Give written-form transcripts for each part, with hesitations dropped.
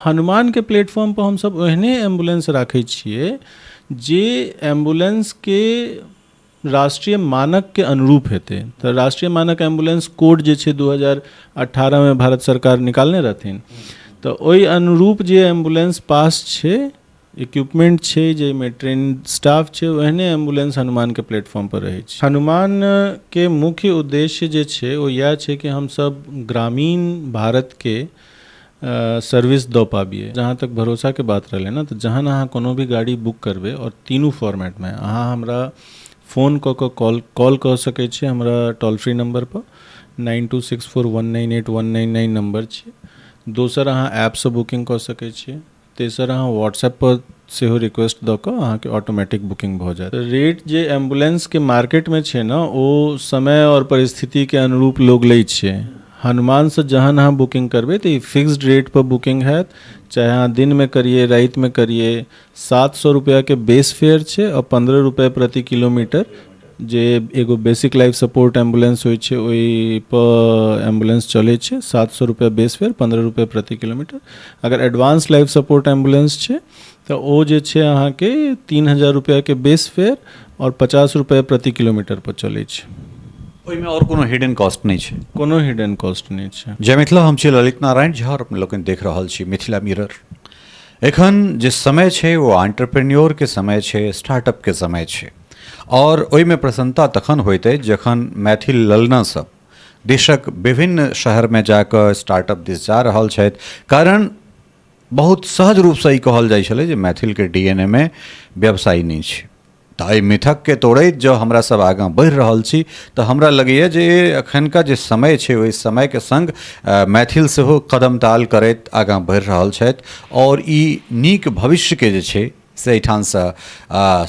हनुमानके प्लेटफॉर्मपर हमसभ ओहने एम्बुलेंस राखै छियै जे एम्बुलेंसके राष्ट्रीय मानकके अनुरूप हेतै। तऽ राष्ट्रीय मानक एम्बुलेंस कोड जे छै 2018मे भारत सरकार निकालने रहथिन, तऽ ओहि अनुरूप जे एम्बुलेंस पास छै, इक्विपमेंट छै, जाहिमे ट्रेन स्टाफ छै, ओहने एम्बुलेंस हनुमानके प्लेटफॉर्मपर रहै छै। हनुमानके मुख्य उद्देश्य जे छै ओ इएह छै कि हमसभ ग्रामीण भारतके सर्विस दऽ पाबियै। जहाँ तक भरोसाके बात रहलै ने, तऽ जहन अहाँ कोनो भी गाड़ी बुक करबै आओर तीनू फॉर्मेटमे अहाँ हमरा फोन कऽ कऽ कॉल कॉल कऽ सकै छी हमरा टोल फ्री नम्बरपर 9264198199 नम्बर छै। दोसर, अहाँ ऐपसँ बुकिंग कऽ सकै छियै। तेसर, अहाँ व्हाट्सएपपर सेहो रिक्वेस्ट दऽ कऽ अहाँके ऑटोमेटिक बुकिंग भऽ जायत। रेट जे एम्बुलेंसके मार्केटमे छै ने, ओ समय आओर परिस्थितिके अनुरूप लोग लै छै। हनुमानसँ जहन अहाँ बुकिंग करबै तऽ ई फिक्स्ड रेटपर बुकिंग हैत, चाहे अहाँ दिनमे करियै, रातिमे करियै। 700 रुपैआके बेस फेयर छै आओर 15 रुपैआ प्रति किलोमीटर जे एगो बेसिक लाइफ सपोर्ट एम्बुलेंस होइ छै, ओहिपर एम्बुलेंस चलै छै। 700 रुपैआ बेस फेयर, 15 रुपैआ प्रति किलोमीटर। अगर एडवांस लाइफ सपोर्ट एम्बुलेंस छै तऽ ओ जे छै अहाँके 3000 रुपैआके बेस फेयर आओर 50 रुपैआ प्रति किलोमीटर पर चलै छै। ओहिमे आओर कोनो हिडन कॉस्ट नहि छै? कोनो हिडन कॉस्ट नहि छै। जय मिथिला, हम छी ललित नारायण झा और अपने लोकनि देख रहल छी मिथिला मिरर। एखन जे समय छै ओ एंटरप्रेन्योरके समय छै, स्टार्टअपके समय छै और ओहिमे प्रसन्नता तखन होइत अछि जखन मैथिल ललना सब देशक विभिन्न शहरमे जाकऽ स्टार्टअप दिस जा रहल छथि, कारण बहुत सहज रूपसँ ई कहल जाइ छलै जे मैथिलके डी एन ए मे व्यवसाय नहि छै। तऽ एहि मिथकके तोड़ैत जँ हमरा सब आगाँ बढ़ि रहल छी तऽ हमरा लगैए जे एखनका जे समय छै, ओहि समयके सङ्ग मैथिल सेहो कदम ताल करैत आगाँ बढ़ि रहल छथि आओर ई नीक भविष्यके जे छै से एहिठामसँ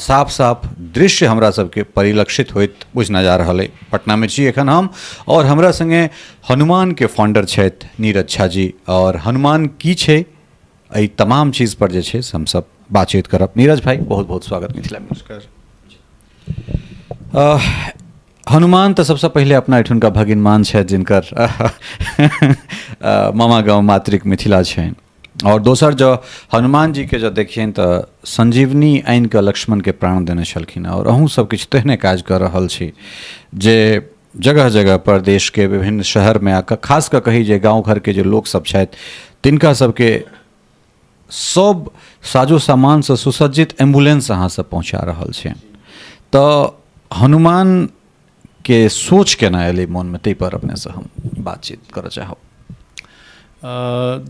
साफ साफ दृश्य हमरा सबके परिलक्षित होइत बुझना जा रहल अइ। पटनामे छी एखन हम आओर हमरा सङ्गे हनुमानके फाउंडर छथि नीरज झा जी, आओर हनुमान की छै, एहि तमाम चीज पर जे छै से हमसब बातचीत करब। नीरज भाई, बहुत बहुत स्वागत मिथिला में। नमस्कार। हनुमान तऽ सबसँ पहिले अपना एहिठुनका भगिनमान छथि, जिनकर मामा गाँव मातृक मिथिला छनि, आओर दोसर जँ हनुमान जीके जँ देखियनि तऽ संजीवनी आनि कऽ लक्ष्मणके प्राण देने छलखिन, आओर अहूँ सब किछु तेहने काज कऽ रहल छी जे जगह जगह पर देशके विभिन्न शहरमे आ खास कऽ कही जे गाँव घरके जे लोकसब छथि, तिनका सबके सब साजो सामानसँ सुसज्जित एम्बुलेंस अहाँ सब पहुँचा रहल छी। तऽ हनुमानके सोच केना एलै मोनमे, ताहिपर अपनेसँ हम बातचीत करऽ चाहब।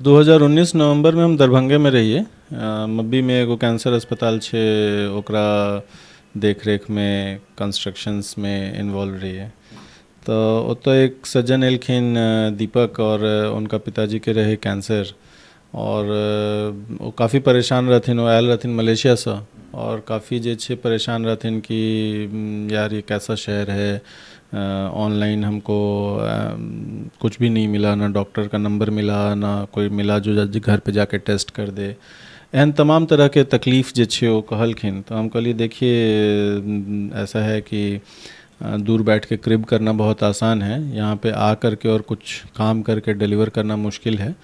2019 नवम्बरमे हम दरभंगेमे रहियै। मब्बीमे एगो कैंसर अस्पताल छै, ओकरा देखरेखमे कंस्ट्रक्शंसमे इन्वॉल्व रहियै। तऽ ओतऽ एक सज्जन एलखिन दीपक, आओर हुनका पिताजीके रहै कैंसर आओर ओ काफी परेशान रहथिन। ओ आयल रहथिन मलेशियासँ आओर काफी जे छै परेशान रहथिन कि यार, ये कैसा शहर है, ऑनलाइन हमको कुछ भी नहीं मिला, ना डॉक्टर का नंबर मिला, ना कोई मिला जो घर पे जाके टेस्ट कर दे। एहन तमाम तरहके तकलीफ जे छै ओ कहलखिन। तऽ हम कहलियै, देखिए, ऐसा है कि दूर बैठ के क्रिब करना बहुत आसान है, यहाँ पे आ करके और कुछ काम करके डिलीवर करना मुश्किल है।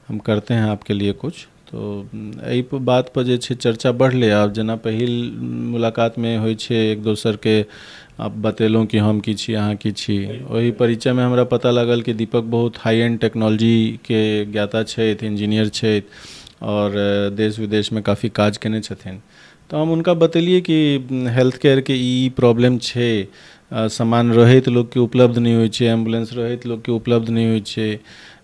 हम करते हैं आपके लिए कुछ। तो एहि बात पर जे छै चर्चा बढ़लै। आब जेना पहिल मुलाकातमे होइ छै, एक दोसरके आब बतेलहुँ कि हम की छी, अहाँ की छी, ओहि परिचयमे हमरा पता लागल कि दीपक बहुत हाई एंड टेक्नोलॉजीके ज्ञाता छथि, इंजीनियर छथि आओर देश विदेशमे काफी काज केने छथिन। तऽ हम हुनका बतेलियै कि हेल्थ केयरके ई प्रॉब्लम छै, सामान रहैत लोकके उपलब्ध नहि होइ छै, एम्बुलेंस रहैत लोकके उपलब्ध नहि होइ छै,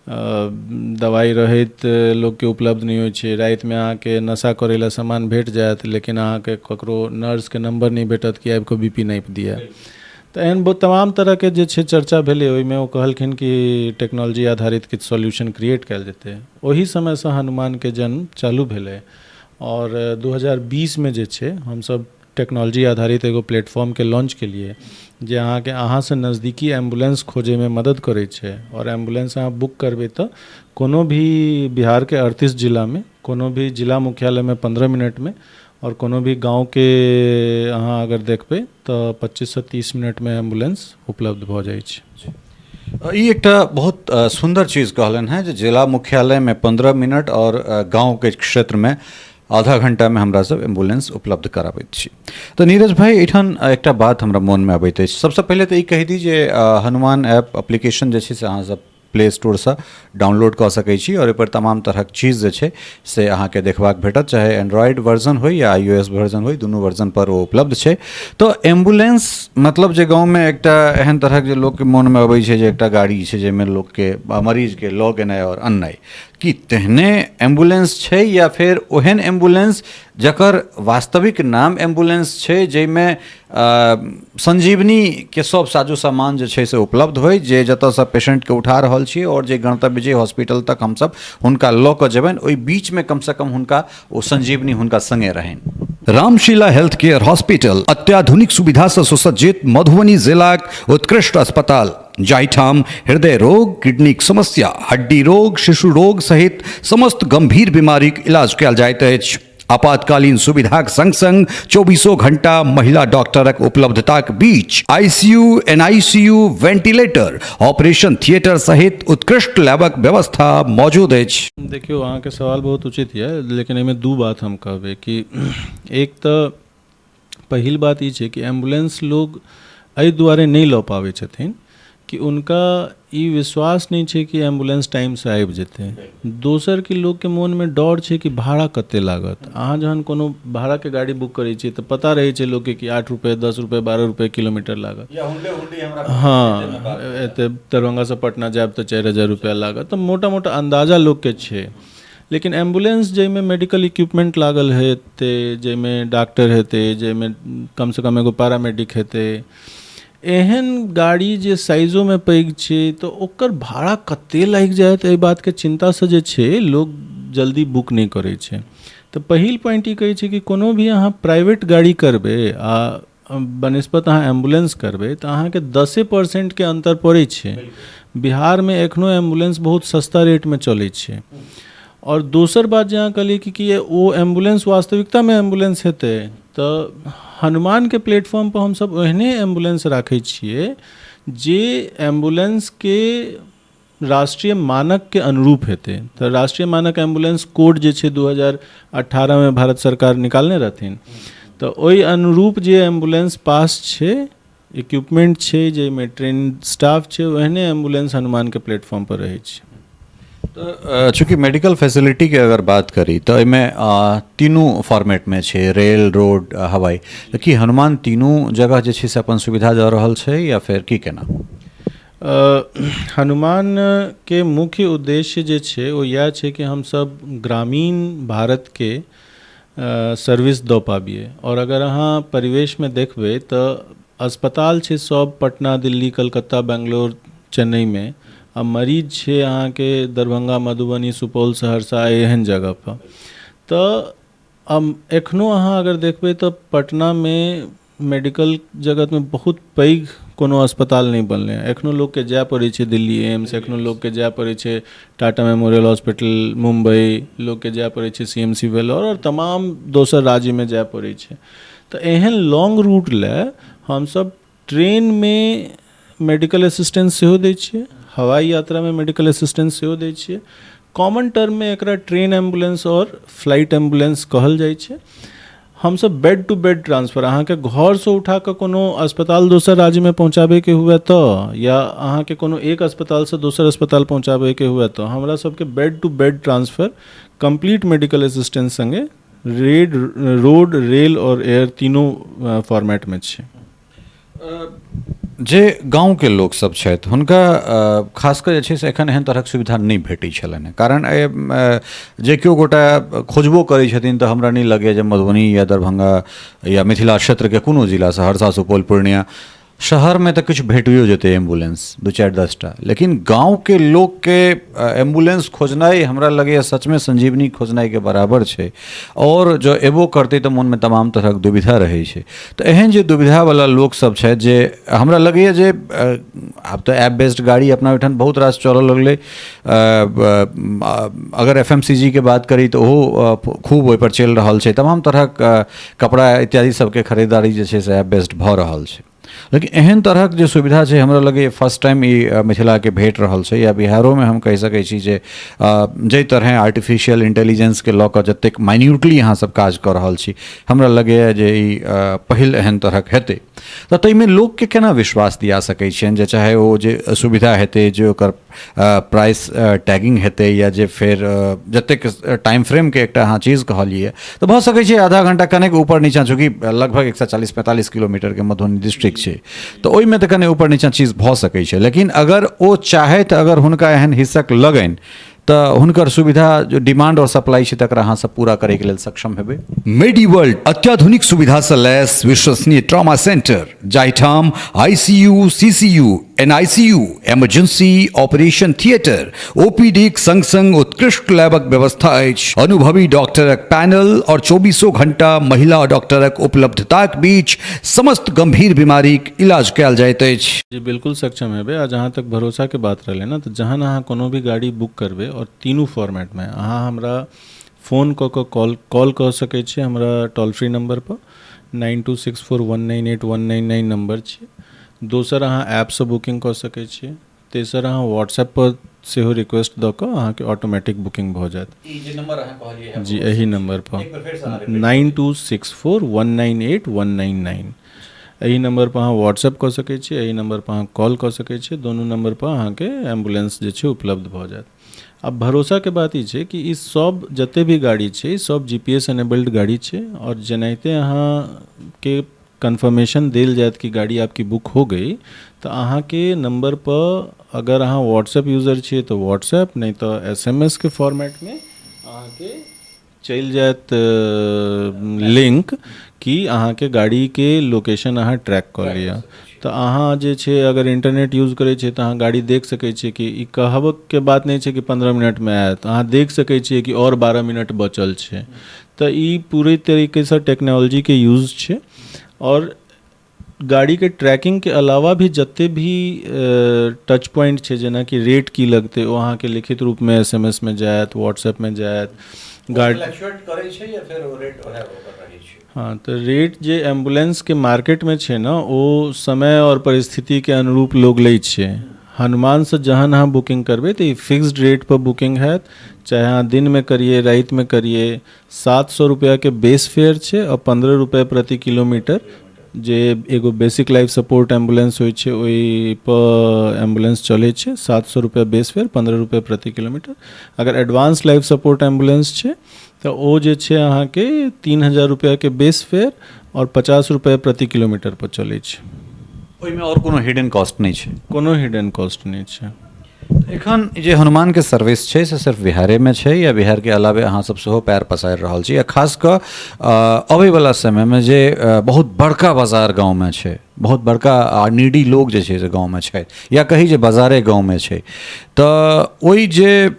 दवाइ रहैत लोकके उपलब्ध नहि होइ छै। रातिमे अहाँके नशा करै लए सामान भेट जायत, लेकिन अहाँके ककरो नर्सके नम्बर नहि भेटत कि आबि कऽ बी पी नापि दिअ। तऽ एहन बहुत तमाम तरहके जे छै चर्चा भेलै। ओहिमे ओ कहलखिन कि टेक्नोलॉजी आधारित किछु सॉल्यूशन क्रिएट कयल जेतै। ओहि समयसँ हनुमानके जन्म चालू भेलै आओर 2020मे जे छै हमसभ टेक्नोलॉजी आधारित एगो प्लेटफॉर्मके लॉन्च केलियै, जे अहाँके अहाँसँ नजदीकी एम्बुलेंस खोजैमे मदद करै छै, आओर एम्बुलेंस अहाँ बुक करबै तऽ कोनो भी बिहारके 38 जिलामे कोनो भी जिला मुख्यालयमे 15 मिनटमे, आओर कोनो भी गाँवके अहाँ अगर देखबै तऽ 25सँ 30 मिनटमे एम्बुलेंस उपलब्ध भऽ जाइ छै। ई एकटा बहुत सुन्दर चीज कहलनि हेँ जे जिला मुख्यालयमे 15 मिनट आओर गाँवके क्षेत्रमे आधा घंटामे हमरा सब एम्बुलेंस उपलब्ध कराबैत छी। तऽ नीरज भाई, एहिठाम एकटा बात हमरा मोनमे अबैत अछि। सबसँ पहिले तऽ ई कहि दी जे हनुमान ऐप एप्लीकेशन जे छै से अहाँ सब प्ले स्टोरसँ डाउनलोड कऽ सकै छी आओर ओहिपर तमाम तरहक चीज जे छै से अहाँके देखबाक भेटत, चाहे एंड्रॉयड वर्जन होइ या आई ओ एस वर्जन होइ, दुनू वर्जनपर ओ उपलब्ध छै। तऽ एम्बुलेंस मतलब जे गाँवमे एकटा एहन तरहक जे लोकके मोनमे अबै छै जे एकटा गाड़ी छै जाहिमे लोकके मरीजके लऽ गेनाइ आओर अननाइ, की तेहने एम्बुलेंस छै या फेर ओहन एम्बुलेंस जकर वास्तविक नाम एम्बुलेंस छै, जाहिमे संजीवनीके सब साजो सामान जे छै से उपलब्ध होइ, जे जतऽसँ पेशेंटके उठा रहल छी आओर जे गणतव्य जे हॉस्पिटल तक हमसब हुनका लऽ कऽ जेबनि, ओहि बीचमे कमसँ कम हुनका ओ संजीवनी हुनका सङ्गे रहनि? रामशिला हेल्थ केयर हॉस्पिटल अत्याधुनिक सुविधा से सुसज्जित मधुबनी जिलाक उत्कृष्ट अस्पताल, जाहिठाम हृदय रोग, किडनीक समस्या, हड्डी रोग, शिशु रोग सहित समस्त गंभीर बीमारीक इलाज कयल जाइत अछि। आपातकालीन सुविधाक संग संग 24 घंटा महिला डॉक्टरक उपलब्धताक बीच ICU, NICU, ventilator, operation theatre सहित उत्कृष्ट लैबक व्यवस्था मौजूद अछि। देखियौ, अहाँके सवाल बहुत उचित यऽ, लेकिन एहिमे दू बात हम कहबै कि एक तऽ पहिल बात ई छै कि एम्बुलेंस लोग एहि दुआरे नहि लऽ पाबै छथिन कि हुनका ई विश्वास नहि छै कि एम्बुलेंस टाइमसँ आबि जेतै। दोसर कि लोकके मोनमे डर छै कि भाड़ा कतेक लागत। अहाँ जहन कोनो भाड़ाके गाड़ी बुक करै छियै तऽ पता रहै छै लोकके कि 8 रुपैए, 10 रुपैए, 12 रुपैए किलोमीटर लागत। हँ, एते दरभंगासँ पटना जायब तऽ 4000 रुपैआ लागत, तऽ मोटा मोटा अन्दाजा लोकके छै। लेकिन एम्बुलेंस जाहिमे मेडिकल इक्विपमेंट लागल हेतै, जाहिमे डॉक्टर हेतै, जाहिमे कमसँ कम एगो पैरामेडिक हेतै, एहन गाड़ी जे साइजोमे पैघ छै, तऽ ओकर भाड़ा कते लागि जायत, एहि बातके चिन्तासँ जे छै लोक जल्दी बुक नहि करै छै। तऽ पहिल पॉइंट ई कहै छै कि कोनो भी अहाँ प्राइवेट गाड़ी करबै आ बनस्पत अहाँ एम्बुलेंस करबै तऽ अहाँके 10%के अन्तर पड़ै छै। बिहारमे एखनो एम्बुलेंस बहुत सस्ता रेटमे चलै छै। आओर दोसर बात जे अहाँ कहलियै कि ओ एम्बुलेंस वास्तविकतामे एम्बुलेंस हेतै, तऽ हनुमानके प्लेटफॉर्मपर हमसभ ओहने एम्बुलेंस राखै छियै जे एम्बुलेंसके राष्ट्रीय मानकके अनुरूप हेतै। तऽ राष्ट्रीय मानक एम्बुलेंस कोड जे छै 2018मे भारत सरकार निकालने रहथिन, तऽ ओहि अनुरूप जे एम्बुलेंस पास छै, इक्विपमेंट छै, जाहिमे ट्रेन स्टाफ छै, ओहने एम्बुलेंस हनुमानके प्लेटफॉर्मपर रहै छै। तऽ चूँकि मेडिकल फैसिलिटीके अगर बात करी तऽ एहिमे तीनू फॉर्मेटमे छै, रेल, रोड, हवाई। तऽ की हनुमान तीनू जगह जे छै से अपन सुविधा दऽ रहल छै या फेर की केना? हनुमानके मुख्य उद्देश्य जे छै ओ इएह छै कि हमसभ ग्रामीण भारतके सर्विस दऽ पाबियै। आओर अगर अहाँ परिवेशमे देखबै तऽ अस्पताल छै सब पटना, दिल्ली, कलकत्ता, बेंगलोर, चेन्नईमे, आ मरीज छै अहाँके दरभंगा, मधुबनी, सुपौल, सहरसा, एहन जगहपर। तऽ एखनो अहाँ अगर देखबै तऽ पटनामे मेडिकल जगतमे बहुत पैघ कोनो अस्पताल नहि बनलै हँ। एखनो लोकके जाय पड़ै छै दिल्ली एम्स, एखनो लोकके जाय पड़ै छै टाटा मेमोरियल हॉस्पिटल मुम्बई, लोकके जाय पड़ै छै सी एम सी वेलोर आओर तमाम दोसर राज्यमे जाय पड़ै छै। तऽ एहन लॉन्ग रूट लए हमसब ट्रेनमे मेडिकल असिस्टेंस सेहो दै छियै, हवाई यात्रामे मेडिकल असिस्टेंस सेहो दै छियै। कॉमन टर्ममे एकरा ट्रेन एम्बुलेंस आओर फ्लाइट एम्बुलेंस कहल जाइ छै। हमसब बेड टू बेड ट्रांसफर, अहाँके घरसँ उठा कऽ कोनो अस्पताल दोसर राज्यमे पहुँचाबैके हुए तऽ, या अहाँके कोनो एक अस्पतालसँ दोसर अस्पताल पहुँचाबैके हुए तऽ, हमरा सबके bed to bed transfer complete medical assistance सङ्गे रोड, रेल आओर एयर तीनू फॉर्मेटमे छै। जे गाँवके लोकसभ छथि हुनका खास कऽ जे छै से एखन एहन तरहक सुविधा नहि भेटै छलनि हेँ, कारण जे केओ गोटा खोजबो करै छथिन तऽ हमरा नहि लगैए जे मधुबनी या दरभंगा या मिथिला क्षेत्रके कोनो जिला, सहरसा, सुपौल, पूर्णिया शहरमे तऽ किछु भेटियो जेतै एम्बुलेंस दू चारि 10टा, लेकिन गाँवके लोकके एम्बुलेंस खोजनाइ हमरा लगैए सचमे संजीवनी खोजनाइके बराबर छै। आओर जँ एबो करतै तऽ मोनमे तमाम तरहक दुविधा रहै छै। तऽ एहन जे दुविधावला लोकसभ छथि, जे हमरा लगैए जे आब तऽ ऐप बेस्ड गाड़ी अपना ओहिठाम बहुत रास चलऽ लगलै, अगर एफ एम सी जी के बात करी तऽ ओहो खूब ओहिपर चलि रहल छै, तमाम तरहक कपड़ा इत्यादि सबके खरीदारी जे छै से ऐप बेस्ड भऽ रहल छै। लेकिन एहन तरहक जे सुविधा छै, हमरा लगैए फर्स्ट टाइम ई मिथिलाके भेट रहल छै, या बिहारोमे हम कहि सकै छी जे जाहि तरहे आर्टिफिशियल इंटेलिजेंसके लऽ कऽ जतेक माइन्यूटली अहाँसभ काज कऽ रहल छी, हमरा लगैए जे ई पहिल एहन तरहक हेतै। तऽ ताहिमे लोकके केना विश्वास दिया सकै छियनि जे चाहे ओ जे सुविधा हेतै, जे ओकर प्राइस टैगिंग हेतै, या जे फेर जतेक टाइम फ्रेमके एकटा अहाँ चीज कहलियै, तऽ भऽ सकै छै आधा घंटा कनेक ऊपर नीचाँ, चूँकि लगभग 140-45 किलोमीटरके मधुबनी डिस्ट्रिक्ट छै, तऽ ओहिमे तऽ कने ऊपर नीचाँ चीज भऽ सकै छै। लेकिन अगर ओ चाहथि, अगर हुनका एहन हिस्सक लगनि, तऽ हुनकर सुविधा जो डिमांड और सप्लाई छै, तकरा अहाँ सब पूरा करैके लेल सक्षम हेबै। मेडिवर्ल्ड अत्याधुनिक सुविधा सँ लैस विश्वसनीय ट्रॉमा सेंटर, जाहिठाम ICU, CCU, NICU, emergency, operation theatre, ओपीडीक संग संग उत्कृष्ट लैबक व्यवस्था अछि। अनुभवी डॉक्टरक पैनल और चौबीसों घंटा महिला डॉक्टरक उपलब्धताक बीच समस्त गंभीर बीमारीक इलाज कयल जाइत अछि। जी बिल्कुल सक्षम हेबै। आ जहाँ तक भरोसाके बात रहलै ने, तऽ जहन अहाँ कोनो भी गाड़ी बुक करबै, आओर तीनू फॉर्मेटमे अहाँ हमरा फोन कऽ कऽ कॉल कऽ सकै छियै हमरा टोल फ्री नम्बरपर, 9264198199 नम्बर छै। दोसर, अहाँ ऐपसँ बुकिंग कऽ सकै छियै। तेसर, अहाँ व्हाट्सएपपर सेहो रिक्वेस्ट दऽ कऽ अहाँके ऑटोमेटिक बुकिंग भऽ जायत। ई जे नंबर अहाँ कहलियै? जी, एहि नम्बरपर, 9264198199। एहि नम्बरपर अहाँ व्हाट्सएप कऽ सकै छी, एहि नम्बरपर अहाँ कॉल कऽ सकै छी। दुनू नम्बरपर अहाँके एम्बुलेंस जे छै उपलब्ध भऽ जायत। आब भरोसाके बात ई छै कि ई सब जते भी गाड़ी छै, ई सब जीपीएस एनेबल्ड गाड़ी छै, आओर जेनाहिते अहाँके कन्फर्मेशन देल जायत कि गाड़ी आपकी बुक हो गई, तऽ अहाँके नम्बरपर, अगर अहाँ व्हाट्सएप यूजर छियै तऽ व्हाट्सएप, नहि तऽ एसएमएस के फॉर्मेटमे अहाँके चलि जायत लिंक कि अहाँके गाड़ीके लोकेशन अहाँ ट्रैक कऽ लिअ। तऽ अहाँ जे छै अगर इंटरनेट यूज करै छियै, तऽ अहाँ गाड़ी देख सकै छियै कि ई कहबके बात नहि छै कि 15 मिनटमे आयत। अहाँ देख सकै छियै कि आओर 12 मिनट बचल छै। तऽ ई पूरे तरीकेसँ टेक्नोलॉजीके यूज छै। आओर गाड़ीके ट्रैकिंगके अलावा भी जते भी टच पॉइंट छै, जेनाकि रेट की लगतै, ओ अहाँके लिखित रूपमे एसएमएसमे जायत, व्हाट्सएपमे जायत। गाड़ी करै छै या फेर ओ रेट ओएह ओकर रहै छै? हँ, तऽ रेट जे एम्बुलेंसके मार्केटमे छै ने, ओ समय आओर परिस्थितिके अनुरूप लोग लै छै। हनुमानसँ जहन अहाँ बुकिंग करबै, तऽ ई फिक्स्ड रेटपर बुकिंग हैत, चाहे अहाँ दिनमे करियै, रातिमे करियै। 700 रुपैआके बेस फेयर छै, आओर 15 रुपैआ प्रति किलोमीटर जे एगो बेसिक लाइफ सपोर्ट एम्बुलेंस होइ छै, ओहिपर एम्बुलेंस चलै छै। 700 रुपैआ बेस फेयर, 15 रुपैआ प्रति किलोमीटर। अगर एडवांस लाइफ सपोर्ट एम्बुलेंस छै, तऽ ओ जे छै अहाँके 3000 रुपैआके बेस फेयर आओर 50 रुपैआ प्रति किलोमीटर पर चलै छै। ओहिमे आओर कोनो हिडन कॉस्ट नहि छै? कोनो हिडन कॉस्ट नहि छै। एखन जे हनुमानके सर्विस छै, से सिर्फ बिहारेमे छै या बिहारके अलावे अहाँ सब सेहो पैर पसारि रहल छी? या खास कऽ अबैवला समयमे जे बहुत बड़का बाजार गाँवमे छै, बहुत बड़का आ नीडी लोग जे छै से गाँवमे छथि, या कही जे बाजारे गाँवमे छै, तऽ ओहि जे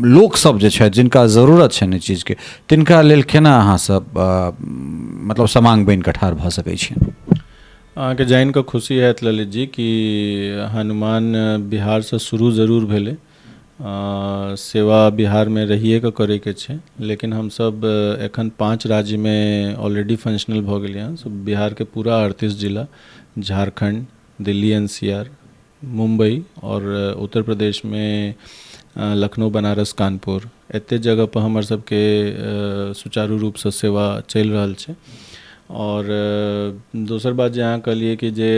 लोकसब जे छथि, जिनका जरूरत छनि एहि चीजके, तिनका लेल केना अहाँ सब मतलब समांग बनि कऽ ठाढ़ भऽ सकै छी? अहाँके जानि कऽ खुशी हैत ललित जी कि हनुमान बिहारसँ शुरू जरूर भेलै, सेवा बिहारमे रहिए कऽ करैके छै, लेकिन हमसब एखन 5 राज्यमे ऑलरेडी फंक्शनल भऽ गेलियै हँ। बिहारके पूरा 38 जिला, झारखण्ड, दिल्ली एनसीआर, मुम्बई आओर उत्तर प्रदेशमे लखनऊ, बनारस, कानपुर, एते जगहपर हमर सबके सुचारू रूपसँ सेवा चलि रहल छै। आओर दोसर बात जे अहाँ कहलियै कि जे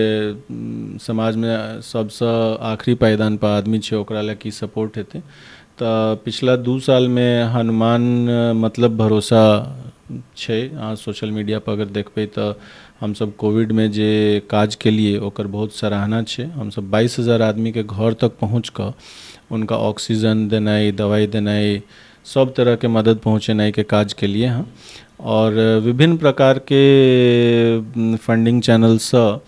समाजमे सबसँ आखिरी पायदानपर आदमी छै, ओकरा लए की सपोर्ट हेतै, तऽ पिछला 2 सालमे हनुमान मतलब भरोसा छै। अहाँ सोशल मीडियापर अगर देखबै, तऽ हमसब कोविडमे जे काज केलियै, ओकर बहुत सराहना छै। हमसब 22,000 आदमीके घर तक पहुँच कऽ हुनका ऑक्सीजन देनाइ, दवाइ देनाइ, सब तरहके मदद पहुँचेनाइके काज केलियै हँ। आओर विभिन्न प्रकारके फंडिंग चैनलसँ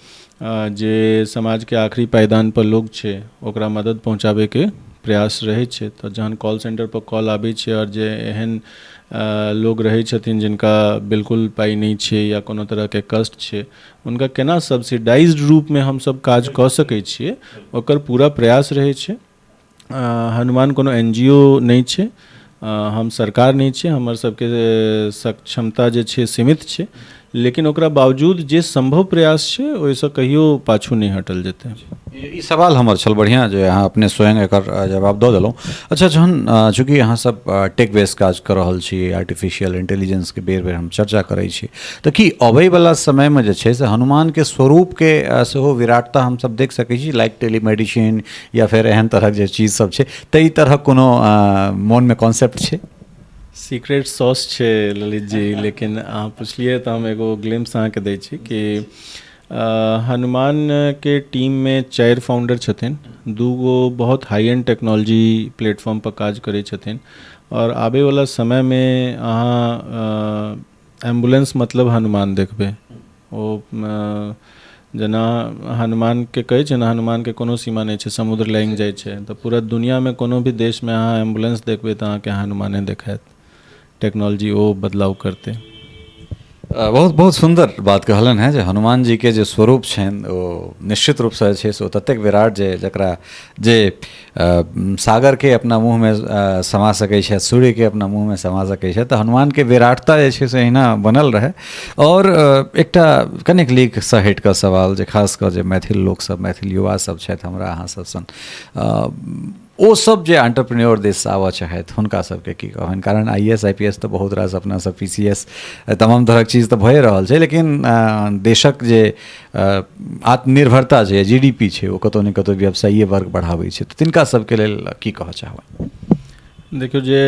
जे समाजके आखिरी पायदानपर लोक छै, ओकरा मदद पहुँचाबैके प्रयास रहै छै। तऽ जहन कॉल सेन्टरपर कॉल आबै छै, आओर जे एहन लोग रहै छथिन जिनका बिल्कुल पाइ नहि छै या कोनो तरहके कष्ट छै, हुनका केना सब्सिडाइज्ड रूपमे हमसब काज कऽ सकै छियै, ओकर पूरा प्रयास रहै छै। हनुमान कोनो एनजीओ नहि छै, हम सरकार नहि छियै। हमर सबके सक्षमता जे छै सीमित छै, लेकिन ओकरा बावजूद जे सम्भव प्रयास छै ओहिसँ कहियो पाछू नहि हटल जेतै। ई सवाल हमर छल, बढ़िआँ जे अहाँ अपने स्वयं एकर जवाब दऽ देलहुँ। अच्छा, जहन चूँकि अहाँ सब टेक बेस काज कऽ रहल छी, आर्टिफिशियल इंटेलिजेंसके बेर बेर हम चर्चा करै छी, तऽ की अबैवला समयमे जे छै से हनुमानके स्वरूपके सेहो विराटता हमसब देख सकै छी, लाइक टेलीमेडिसिन या फेर एहन तरहक जे चीज सब छै, ताहि तरहक कोनो मोनमे कॉन्सेप्ट छै? सीक्रेट सॉस छै ललित जी, लेकिन अहाँ पुछलियै तऽ हम एगो ग्लिम्स अहाँके दै छी कि हनुमानके टीममे 4 फाउंडर छथिन, 2 गो बहुत हाई एंड टेक्नोलॉजी प्लेटफॉर्म पर काज करै छथिन आओर आबैवला समयमे अहाँ एम्बुलेंस मतलब हनुमान देखबै। ओ जेना हनुमानके कहै छै ने, हनुमानके कोनो सीमा नहि छै, समुद्र लाँघि जाइ छै, तऽ पूरा दुनिआँमे कोनो भी देशमे अहाँ एम्बुलेंस देखबै तऽ अहाँके हनुमाने देखायत। टेक्नोलॉजी ओ बदलाव करतै। बहुत बहुत सुन्दर बात कहलनि हेँ जे हनुमान जीके जे स्वरूप छनि ओ निश्चित रूपसँ जे छै से ओ ततेक विराट जे जकरा जे सागरके अपना मुँहमे समा सकै छै, सूर्यके अपना मुँहमे समा सकै छै, तऽ हनुमानके विराटता जे छै से अहिना बनल रहै। आओर एकटा कनिक लीकसँ हटि कऽ सवाल जे खास कऽ जे मैथिल लोकसभ, मैथिल युवा सब छथि हमरा अहाँ सब सन, ओ सब जे एंटरप्रेन्योर दिस आबऽ चाहथि हुनका सबके की कहबनि? कारण I S I P S तऽ बहुत रास अपना सब पी सी एस तमाम तरहक चीज तऽ भए रहल छै, लेकिन देशक जे आत्मनिर्भरता छै, जी डी पी छै, ओ कतहु ने कतहु व्यवसायीए वर्ग बढ़ाबै छै, तऽ तिनका सबके लेल की कहऽ चाहबै? देखियौ, जे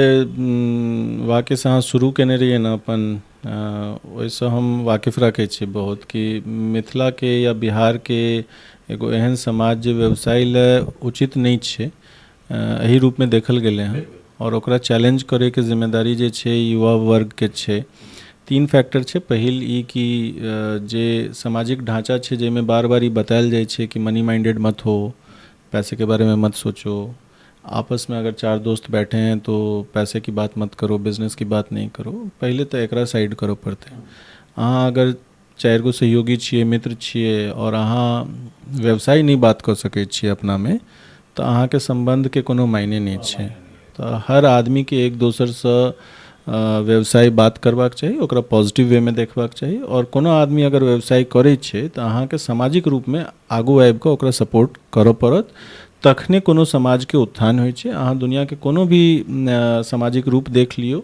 वाक्यसँ अहाँ शुरू केने रहियै ने अपन, ओहिसँ हम वाकिफ राखै छी बहुत कि मिथिलाके या बिहारके एगो एहन समाज जे व्यवसाय लए उचित नहि छै, एहि रूपमे देखल गेलै हँ आओर ओकरा चैलेंज करैके जिम्मेदारी जे छै युवा वर्गके छै। 3 फैक्टर छै। पहिल ई कि जे सामाजिक ढाँचा छै जाहिमे बार बार ई बतायल जाइ छै कि मनी माइंडेड मत हो, पैसे के बारे में मत सोचो, आपस में अगर 4 दोस्त बैठे हैं तो पैसे की बात मत करो, बिजनेस की बात नहीं करो। पहिले तऽ एकरा साइड करऽ पड़तै। अहाँ अगर 4 गो सहयोगी छियै, मित्र छियै आओर अहाँ व्यवसाय नहि बात कऽ सकै छियै अपनामे, तऽ अहाँके सम्बन्धके कोनो मायने नहि छै। तऽ हर आदमीके एक दोसरसँ व्यवसाय बात करबाक चाही, ओकरा पॉजिटिव वेमे देखबाक चाही। आओर कोनो आदमी अगर व्यवसाय करै छै तऽ अहाँके सामाजिक रूपमे आगू आबि कऽ ओकरा सपोर्ट करऽ पड़त, तखने कोनो समाजके उत्थान होइ छै। अहाँ दुनिआँके कोनो भी सामाजिक रूप देख लियौ,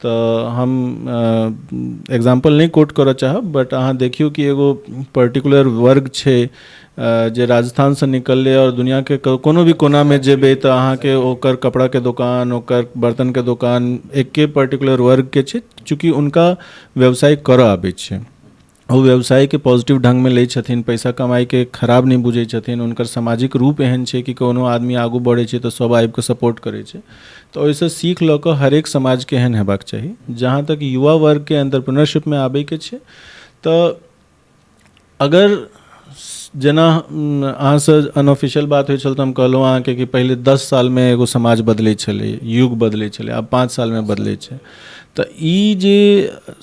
तऽ हम एग्जाम्पल नहि कोट करऽ चाहब, बट अहाँ देखियौ कि एगो पर्टिकुलर वर्ग छै जे राजस्थानसँ निकललै आओर दुनिआँके कोनो भी कोनामे जेबै तऽ अहाँके ओकर कपड़ाके दोकान, ओकर बर्तनके दोकान एके पर्टिकुलर वर्गके छै। चूँकि हुनका व्यवसाय करऽ आबै छै, ओ व्यवसायके पॉजिटिव ढङ्गमे लै छथिन, पैसा कमाइके खराब नहि बुझै छथिन। हुनकर सामाजिक रूप एहन छै कि कोनो आदमी आगू बढ़ै छै तऽ सब आबिकऽ सपोर्ट करै छै। तऽ ओहिसँ सीख लऽ कऽ हरेक समाजके एहन हेबाक चाही। जहाँ तक युवा वर्गके एंटरप्रेन्योरशिपमे आबैके छै, तऽ अगर जेना अहाँसँ अनऑफिशियल बात होइ छल तऽ हम कहलहुँ अहाँके कि पहिले 10 सालमे एगो समाज बदलै छलै, युग बदलै छलै, आब 5 सालमे बदलै छै। तऽ ई जे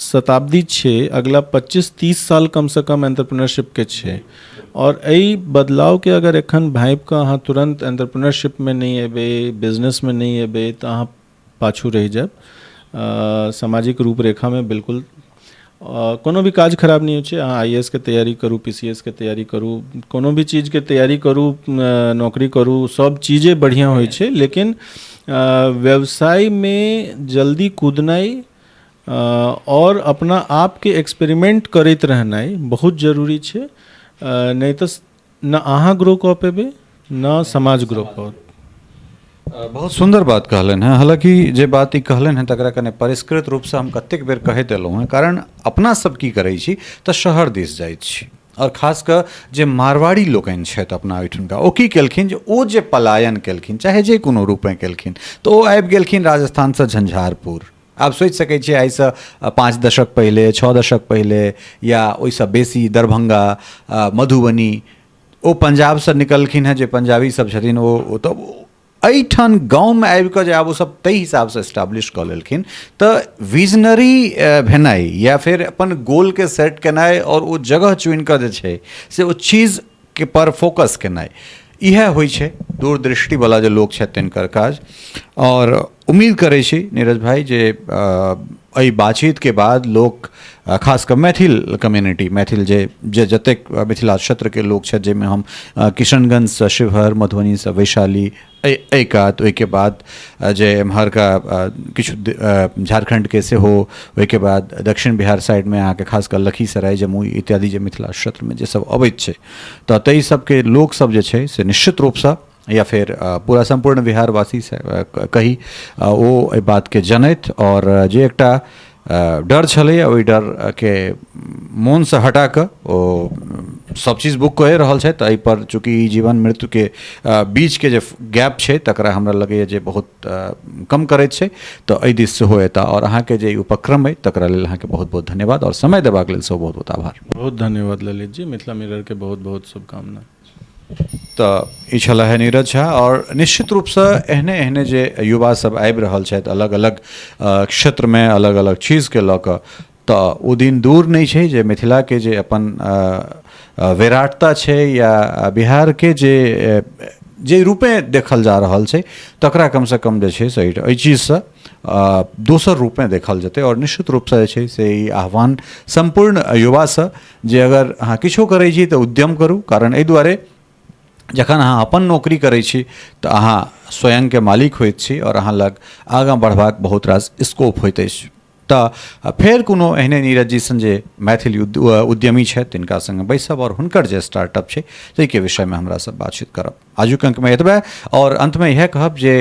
शताब्दी छै, अगला 25-30 साल कमसँ कम एंटरप्रेन्योरशिपके छै। आओर एहि बदलावके अगर एखन भाँपि कऽ अहाँ तुरन्त एंटरप्रेन्योरशिपमे नहि एबै, बिजनेसमे नहि एबै, तऽ अहाँ पाछू रहि जायब सामाजिक रूपरेखामे। बिल्कुल कोनो भी काज खराब नहि होइ छै। अहाँ आई ए एस के तैयारी करू, पी सी एस के तैयारी करू, कोनो भी चीजके तैयारी करू, नौकरी करू, सब चीजे बढ़िआँ होइ छै। लेकिन व्यवसायमे जल्दी कूदनाइ आओर अपना आपके एक्सपेरिमेंट करैत रहनाइ बहुत जरूरी छै, नहि तऽ न अहाँ ग्रो कऽ पेबै न समाज ग्रो पाओत। बहुत सुन्दर बात कहलनि हेँ। हालाँकि जे बात ई कहलनि हेँ तकरा कने परिष्कृत रूपसँ हम कतेक बेर कहैत एलहुँ हेँ, कारण अपना सब की करै छी तऽ शहर दिस जाइत छी, आओर खास कऽ जे मारवाड़ी लोकनि छथि अपना ओहिठुनका, ओ की केलखिन जे ओ जे पलायन केलखिन, चाहे जे कोनो रूपेँ केलखिन, तऽ ओ आबि गेलखिन राजस्थानसँ झंझारपुर। आब सोचि सकै छियै आइसँ 5 दशक पहिले, 6 दशक पहिले या ओहिसँ बेसी दरभंगा, मधुबनी, ओ पंजाबसँ निकलखिन हेँ, जे पंजाबी सब छथिन ओ तऽ एहिठाम गाँवमे आबि कऽ जे आब ओ सब ताहि हिसाबसँ एस्टाब्लिश कऽ लेलखिन। तऽ विजनरी भेनाइ या फेर अपन गोलके सेट केनाइ आओर ओ जगह चुनि कऽ जे छै से ओ चीजके पर फोकस केनाइ, इएह होइ छै दूरदृष्टिवला जे लोक छथि तिनकर काज। आओर उम्मीद करै छी नीरज भाइ जे एहि बातचीतके बाद लोक, खास कऽ मैथिल कम्युनिटी, मैथिल जे जे जतेक मिथिला क्षेत्रके लोक छथि, जाहिमे हम किशनगञ्जसँ शिवहर, मधुबनीसँ वैशाली, एहि एहि कात, ओहिके बाद जे एम्हरका किछु झारखण्डके सेहो, ओहिके बाद दक्षिण बिहार साइडमे अहाँके खास कऽ लखीसराय, जमुई इत्यादि जे मिथिला क्षेत्रमे जे सब अबैत छै, तऽ ताहि सबके लोकसब जे छै से निश्चित रूपसँ या फेर पूरा सम्पूर्ण बिहारवासी से कही ओ एहि बातके जनैत आओर जे एकटा डर छलैए ओहि डरके मोनसँ हटा कऽ ओ सब चीज बुक कए रहल छथि। एहिपर चूँकि ई जीवन मृत्युके बीचके जे गैप छै तकरा हमरा लगैए जे बहुत कम करैत छै, तऽ एहि दिस सेहो एता। आओर अहाँके जे ई उपक्रम अइ तकरा लेल अहाँके बहुत बहुत धन्यवाद आओर समय देबाक लेल सेहो बहुत बहुत आभार। बहुत धन्यवाद ललित जी, मिथिला मिररके बहुत बहुत शुभकामना। तऽ ई छलाह है नीरज झा आओर निश्चित रूपसँ एहने एहने जे युवा सब आबि रहल छथि अलग अलग क्षेत्रमे अलग अलग चीजके लऽ कऽ, तऽ ओ दिन दूर नहि छै जे मिथिलाके जे अपन विराटता छै या बिहारके जे जे रूपे देखल जा रहल छै तकरा कमसँ कम जे छै से एहि चीजसँ दोसर रूपमे देखल जेतै। आओर निश्चित रूपसँ जे छै से ई आह्वान सम्पूर्ण युवासँ जे अगर अहाँ किछो करै छी तऽ उद्यम करू, कारण एहि दुआरे जखन अहाँ अपन नौकरी करै छी तऽ अहाँ स्वयंके मालिक होइत छी आओर अहाँ लग आगाँ बढ़बाक बहुत रास स्कोप होइत अछि। तऽ फेर कोनो एहने नीरज जी सन जे मैथिल उद्यमी छथि तिनका सङ्गे बैसब आओर हुनकर जे स्टार्टअप छै ताहिके विषयमे हमरा सब बातचीत करब। आजुक अंकमे एतबे आओर अन्तमे इएह कहब जे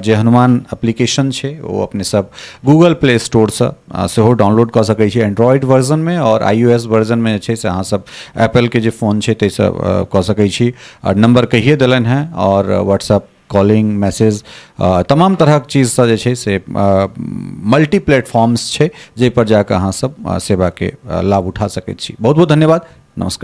जे हनुमान एप्लीकेशन छै ओ अपने सब गूगल प्ले स्टोरसँ सेहो डाउनलोड कऽ सकै छी एंड्रॉयड वर्जनमे, आओर आई ओ एस वर्जनमे जे छै से अहाँ सब एप्पलके जे फोन छै ताहिसँ कऽ सकै छी। आओर नम्बर कहिए देलनि हेँ आओर व्हाट्सअप कॉलिंग, मैसेज, तमाम तरहक चीजसँ जे छै से मल्टी प्लेटफॉर्म्स छै जाहिपर जाकऽ अहाँ सब सेवाके लाभ उठा सकै छी। बहुत बहुत धन्यवाद, नमस्कार।